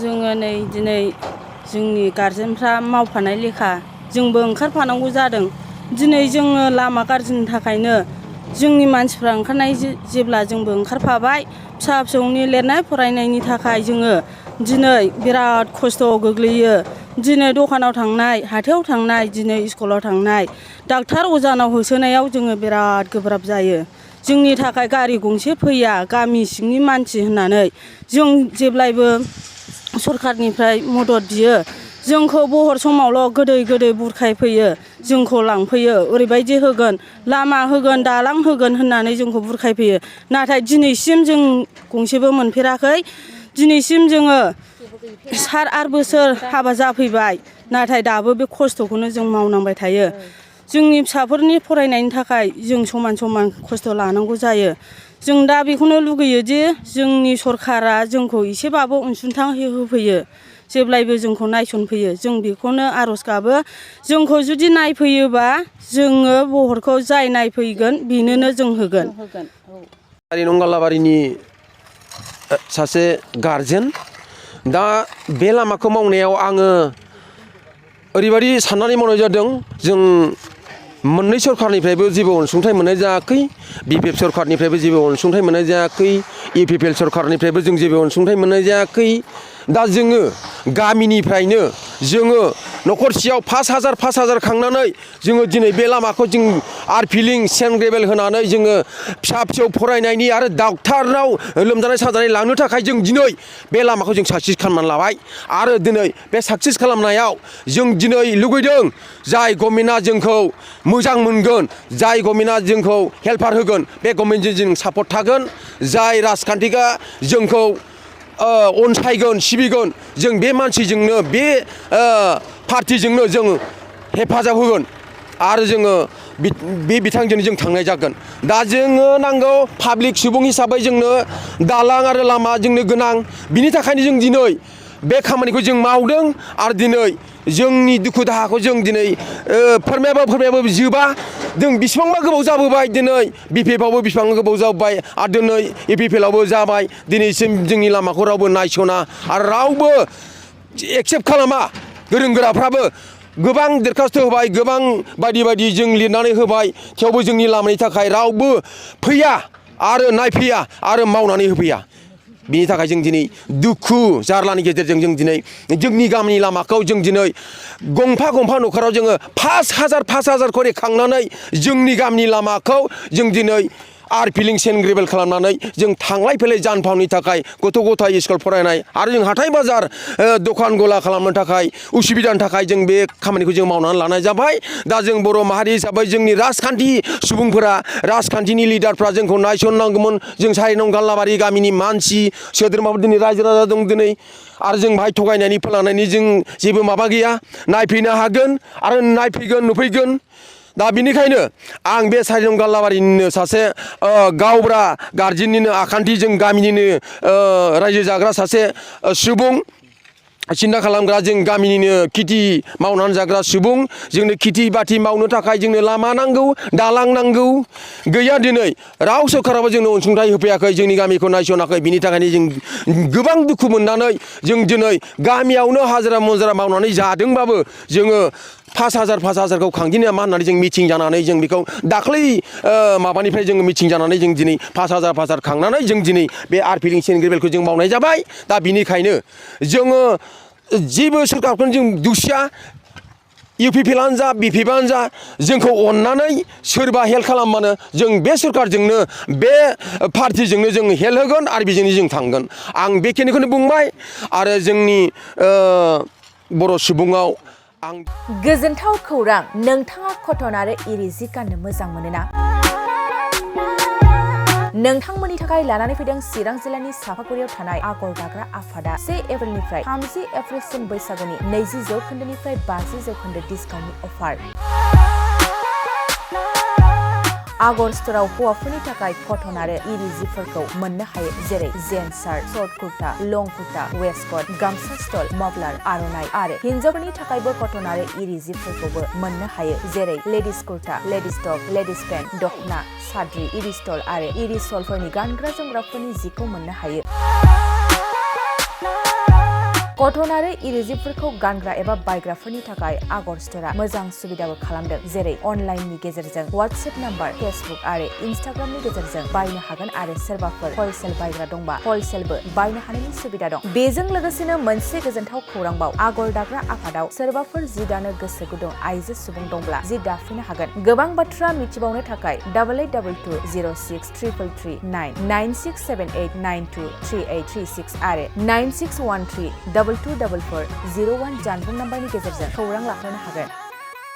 जोङो नै दिनै जोंनि गारजेनफ्रा मावफानाय लेखा जोंबो ओंखारफानांगौ जादों। दिनै जोङो लामा गाज्रिनि थाखायनो जोंनि मानसिफ्रा ओंखारनाय जेब्ला जोंबो ओंखारफाबाय फिसा फिसौनि लिरनाय फरायनायनि थाखाय जोङो दिनै बिराद खस्थ' गोग्लैयो। दिनै दखानाव थांनाय, हाथायाव थांनाय, दिनै स्कुलाव थांनाय, डाक्टार अजानाव होसोनायाव जोङो बिराद गोब्राब जायो। जोंनि थाखाय गारि गंसे फैया गामि सिंनि मानसि होननानै जों जेब्लायबो सरखारनिफ्राय मदद बियो। जोंखौ बहर समावल' गोदै बुरखायफैयो, जोंखौ लांफैयो, ओरैबायदि होगोन, लामा होगोन, दालां होगोन होननानै जोंखौ बुरखायफैयो। नाथाय दिनैसिम जों गंसेबो मोनफेराखै। दिनैसिम जोङो 7-8 बोसोर हाबा जाफैबाय, नाथाय दाबो बे खस्थ'खौनो जों मावनांबाय थायो। जोंनि फिसाफोरनि फरायनायनि थाखाय जों समान खस्थ' लानांगौ जायो। जों दा बेखौनो लुगैयोदि जोंनि सरखारा जोंखौ एसेबाबो अनसुंथाइ होफैयो, जेब्लायबो जोंखौ नायसनफैयो। जों बेखौनो आर'ज गाबो। जोंखौ जुदि नायफैयोबा जोङो बहरखौ जाय नायफैगोन बेनोनो जों होगोन। नंगालाबारिनि सासे गारजेन। दा बे लामाखौ मावनायाव आङो ओरैबायदि साननानै मावनाय जादों, जों मोननै सरखारनिफ्रायबो जेबो अनसुंथाइ मोननाय जायाखै, बिपिएफ सरखारनिफ्रायबो जेबो अनसुंथाइ मोननाय जायाखै, इउपिपिएल सरखारनिफ्रायबो जों जेबो अनसुंथाइ मोननाय जायाखै। दा जोङो गामिनिफ्रायनो जोङो न'खरसेयाव 5,000 खांनानै जोङो दिनै बे लामाखौ जों आरफिलिं सेन्ड ग्रेभेल होनानै जोङो फिसा फिसौ फरायनायनि आरो डाक्टारनाव लोमजानाय साजानाय लांनो थाखाय जों दिनै बे लामाखौ जों साक्सेस खालामनानै लाबाय। आरो दिनै बे साक्सेस खालामनायाव जों दिनै लुगैदों जाय गभर्नमेन्टआ जोंखौ मोजां मोनगोन, जाय गभर्नमेन्टआ जोंखौ हेल्पार होगोन, बे गभर्नमेन्टजों जों सापर्ट थागोन। जाय राजखान्थिगा जोंखौ अनसायगोन, सिबिगोन, जों बे मानसिजोंनो बे पार्टिजोंनो जों हेफाजाब होगोन आरो जोङो बे बिथांजोंनो जों थांनाय जागोन। दा जोङो नांगौ पाब्लिक सुबुं हिसाबै जोंनो दालां आरो लामा जोंनो गोनां। बिनि थाखायनो जों दिनै बे खामानिखौ जों मावदों आरो दिनै जोंनि दुखु दाहाखौ जों दिनै फोरमायाबो जोबा। जों बेसेबांबा गोबाव जाबोबाय, दिनै बिपिएफआवबो बेसेबां गोबाव जाबोबाय आरो दिनै इउपिपिएलआवबो जाबाय। दिनैसिम जोंनि लामाखौ रावबो नायसना आरो रावबो एक्सेप्ट खालामा। गोरों गोराफ्राबो गोबां दरखास्थ होबाय, गोबां बायदि जों लिरनानै होबाय, थेवबो जोंनि लामानि थाखाय रावबो फैया आरो नायफैया आरो मावनानै होफैया। बिनि थाखाय जों दिनै दुखु जारलानि गेजेरजों जों दिनै जोंनि गामिनि लामाखौ जों दिनै गंफा न'खराव जोङो 5,000 खरि खांनानै जोंनि गामिनि लामाखौ जों दिनै आरफिलिं सेन्ड ग्रेभेल खालामनानै जों थांलाय फैलाय जानफावनि थाखाय गथ' गथाय स्कुल फरायनाय आरो जों हाथाय बाजार दखान गला खालामनो थाखाय उसुबिदानि थाखाय जों बे खामानिखौ जों मावनानै लानाय जाबाय। दा जों बर' माहारि हिसाबै जोंनि राजखान्थि सुबुंफोरा, राजखान्थिनि लिडारफ्रा जोंखौ नायसननांगौमोन। जों 4 नं गाल्लाबारि गामिनि मानसि सोद्रोमाफोर दिनै रायजो राजा दं दिनै, आरो जों बाहाय थगायनायनि फोलानायनि जों जेबो माबा गैया। नायफैनो हागोन आरो नायफैगोन, नुफैगोन। दा बिनिखायनो आं बे 4 नं गाल्लाबारिनिनो सासे गावब्रा गारजेननिनो आखान्थि, जों गामिनिनो रायजो जाग्रा सासे सुबुं, सिन्था खालामग्रा, जों गामिनिनो खेथि मावनानै जाग्रा सुबुं। जोंनो खेथि बाथि मावनो थाखाय जोंनो लामा नांगौ, दालां नांगौ। गैया, दिनै राव सोरखाराबो जोंनो अनसुंथाइ होफैयाखै, जोंनि गामिखौ नायसनाखै। बिनि थाखायनो जों गोबां दुखु मोननानै जों दिनै गामियावनो हाजिरा मुजिरा मावनानै जादोंबाबो जोङो 5,000 खांदिनो नामा होननानै जों मिटिं जानानै जों बेखौ दाख्लै माबानिफ्राय जोङो मिटिं जानानै जों दिनै 5,000 खांनानै जों दिनै बे आरफिलिं सेन्ड ग्रेभेलखौ जों मावनाय जाबाय। दा बिनिखायनो जोङो जेबो सोरखारखौनो जों दुसिया, इउपिपिएलआनो जा बिपिएफआनो जा, जोंखौ अननानै सोरबा हेल्प खालामबानो जों बे सोरखारजोंनो बे पार्टिजोंनो जों हेल्प होगोन आरो बेजोंनो जों थांगोन। आं बेखिनिखौनो बुंबाय। आरो जोंनि बर' सुबुङाव आं गोजोनथाव खौरां, नोंथाङा कटन आरो इरि जि गाननो मोजां मोनोना? नोंथांमोननि थाखाय लानानै फैदों चिरां जिल्लानि सापागुरियाव थानाय आगर दाग्रा आफादा 1 एप्रिलनिफ्राय 30 एप्रिलसिम बैसागुनि 20% 50% डिसकाउन्टनि अफार। आगर स्ट'राव हौवाफोरनि थाखाय कटन आरो इरि जिफोरखौ मोननो हायो, जेरै जेन्स शार्ट, शर्ट कुर्ता, लं कुर्ता, वेस्टकट, गामसा स्टल, मफलार, आर'नाइ, आरो हिन्जावफोरनि थाखायबो कटन आरो इरि जिफोरखौबो मोननो हायो, जेरै ladies kurta, ladies top, ladies pant, दखना, साद्रि, इरि स्टल आरो इरि सलफोरनि गानग्रा जोमग्राफोरनि जिखौ मोननो हायो। कटन आरो इरि जिफोरखौ गानग्रा एबा बायग्राफोरनि थाखाय आगर स्ट'रआ मोजां सुबिदाबो खालामदों, जेरै अनलाइननि गेजेरजों वाट्सएप नाम्बार, फेसबुक आरो इनस्टाग्रामनि गेजेरजों बायनो हागोन आरो सोरबाफोर हलसेल बायग्रा दंबा हलसेलबो बायनो हानायनि सुबिदा दं। बेजों लोगोसेनो मोनसे गोजोनथाव खौरांबाव आगर दाग्रा आफादाव सोरबाफोर जि दानो गोसो गुदुं आइजो सुबुं दंब्ला जि दाफैनो हागोन। गोबां बाथ्रा मिथिबावनो थाखाय 8822063339 9678923836 आरो 9613224401 जानबुं नाम्बारनि गेजेरजों खौरां लाहरनो हागोन।